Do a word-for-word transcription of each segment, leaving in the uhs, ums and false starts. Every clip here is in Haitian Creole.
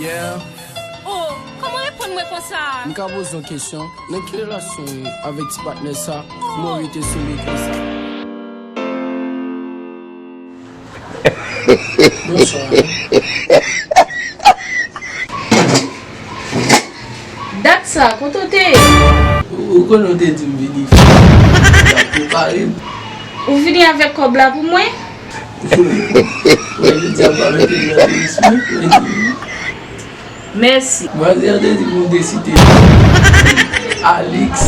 Yeah. Oh, kòman reponn mwen konsa? M ka poze yon kesyon? Nan ki relasyon w ye avèk ti patnè sa? Kòman w rete sou li konsa? Bonswa. Dat sa, kote w te ye? Ou, ou konnen w te di m vini. M ap prepare m. Ou vini avèk kòb la pou mwen? Mwen jodi a pa mete nan tenis mwen. Mèsi. Vwazin an te di pou m te site Alix.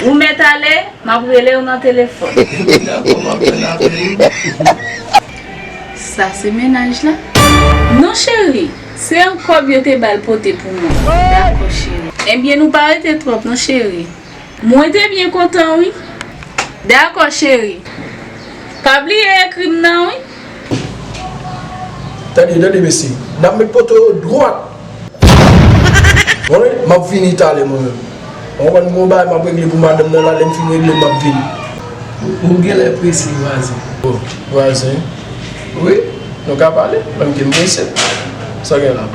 Ou mèt ale, m ap rele w nan telefòn. Dakò, m ap tann apèl ou. Sa se mennaj la? Non, cheri, se yon kòb yo te ba l pote pou mwen. Dakò, cheri. Ebyen, nou pa rete twòp, non, cheri. Mwen te byen kontan, wi. Dakò, cheri. Pa bliye ekri m nan, wi. Tande, tande, mesye. N ap met poto yo dwat. Bon, wi, m ap vini talè mwen menm. Ou konprann, m gen yon bagay m ap regle pou madanm nan la, lè m fin regle, m ap vini. Ou, ou genlè prese, vwazen. Bon, vwazen. Wi, nou ka pale, menm ke m prese. Sa w gen la?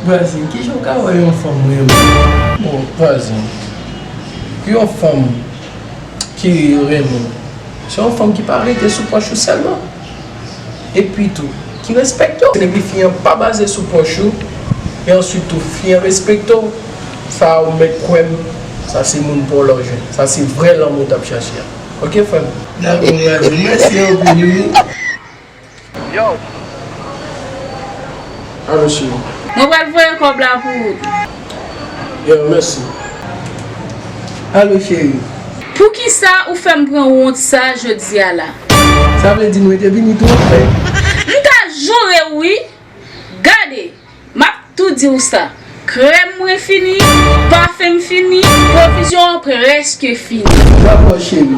Vwazen, kijan w ka wè yon fanm renmen w? Bon, vwazen, yon fanm ki renmen w, se yon fanm ki pa rete sou pòch ou sèlman. Epi tou, ki respekte w. Epi fi an pa baze sou pòch ou, e answit tou, fi an respekte w. Sa ou mèt kwè m, sa se moun pa w la w jwenn. Sa se vrè lanmou w t ap chache a. Oke, frè m? Dakò, vwazen. Mèsi anpil, wi. Yo. Alo, cheri. Mwen pral voye kòb la pou ou. Yo, mèsi. Alo, cheri. Poukisa ou fè m pran wont sa jodi a la? Sa vle di mwen te vini twonpe? M ta joure w, wi. Gade, m ap tou di w sa. Krèm mwen fini, pafen m fini, pwovizyon an prèske fini. Dakò, cheri.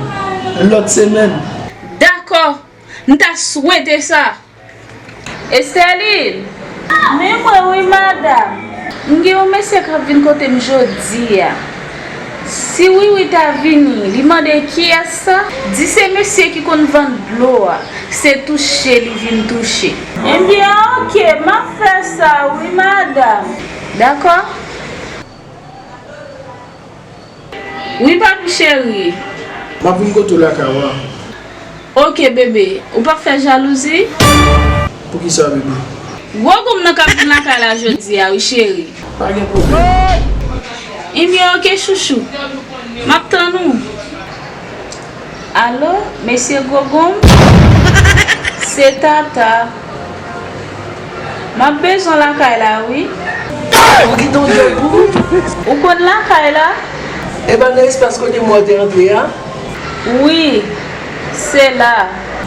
Lòt semèn. Dakò. M ta swete sa. Esterline! Men mwen wi, madanm. M gen yon mesye k ap vin kote m jodi a. Si Wiwi ta vini, li mande kiyès sa, di se mesye ki konn vann dlo a. Se touche li vin touche. Ebyen, oke, m ap fè sa wi, madanm. Dakò. Wi, papi cheri. M ap vin kote w lakay ou a. Oke, bebe. Ou p ap fè jalouzi? Poukisa, bebe? Gwo gonm nan k ap vin lakay la jodi a, wi, cheri. Pa gen pwoblèm. Ebyen, oke, chouchou. M ap tann ou. Alo, mesye Gwo Gonm? Se Tata. M ap bezwen w lakay la, wi. Ou kite yon djòb pou ou? Ou konn lakay la? Epa nan espas kote mwen te antre a? Wi, se la.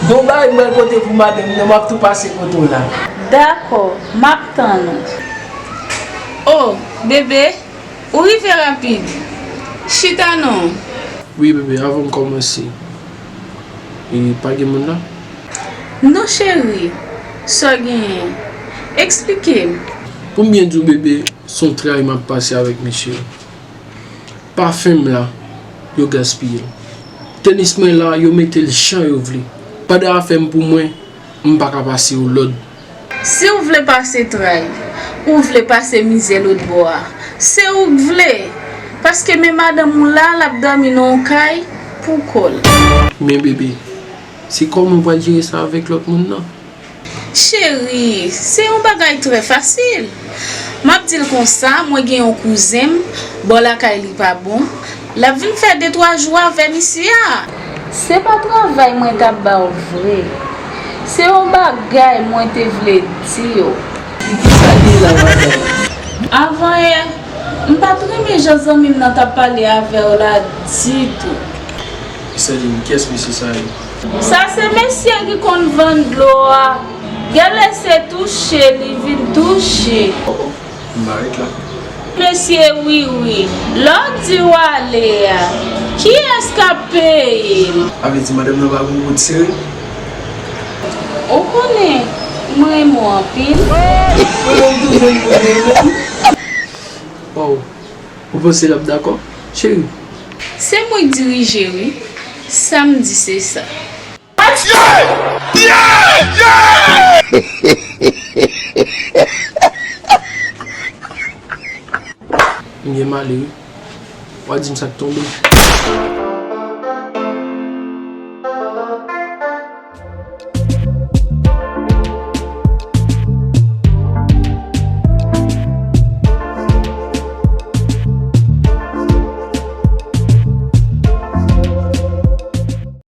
Gon bagay m pral pote pou madanm nan, m ap tou pase kote w la. Dakò, m ap tann ou. O, bebe, ou rive rapid. Chita non. Wi, bebe, avan m kòmanse. E pa gen moun la? Non, cheri. Sa w genyen? Eksplike m. Pou m byen di w, bebe, se yon tray m ap pase avèk mesye yo. Pafen m la, yo gaspiye l. Tenis mwen la, yo mete l jan yo vle. Pandan afè m pou mwen, m pa ka pase yo lòd. Si w vle pase tray, ou vle pase mizè lòt bò a, se ou k vle. Paske men madanm ou la, l ap dòmi nan yon kay pou kò l. Men bebe, se kòman w pral jere sa avèk lòt moun nan? Cheri, se yon bagay trè fasil. M ap di l konsa, mwen gen yon kouzen m, bò lakay li pa bon. L ap vin fè de twa jou avè misye a. Se pa travay mwen t ap ba w vre. Se yon bagay mwen te vle di w. E kisa l ye la, madanm? Avan yè, m pa t renmen jan zanmi m nan t ap pale avè w la ditou. Sèlin, kiyès mesye sa ye? Sa se mesye ki konn vann dlo a. Genlè se touche li vin touche. Oh, oh, m pa ret la. Mesye Wiwi, lè w di w ale a, kiyès k ap peye l? A vle di madanm nan pa gon kout sere? Ou konnen, m renmen w anpil. Ou menm tou jwenn moun renmen. Waw, ou panse l ap dakò, cheri? Se mwen k dirije, wi. Sa m di se sa. Mwen M gen male wi. W a di m sa k tonbe.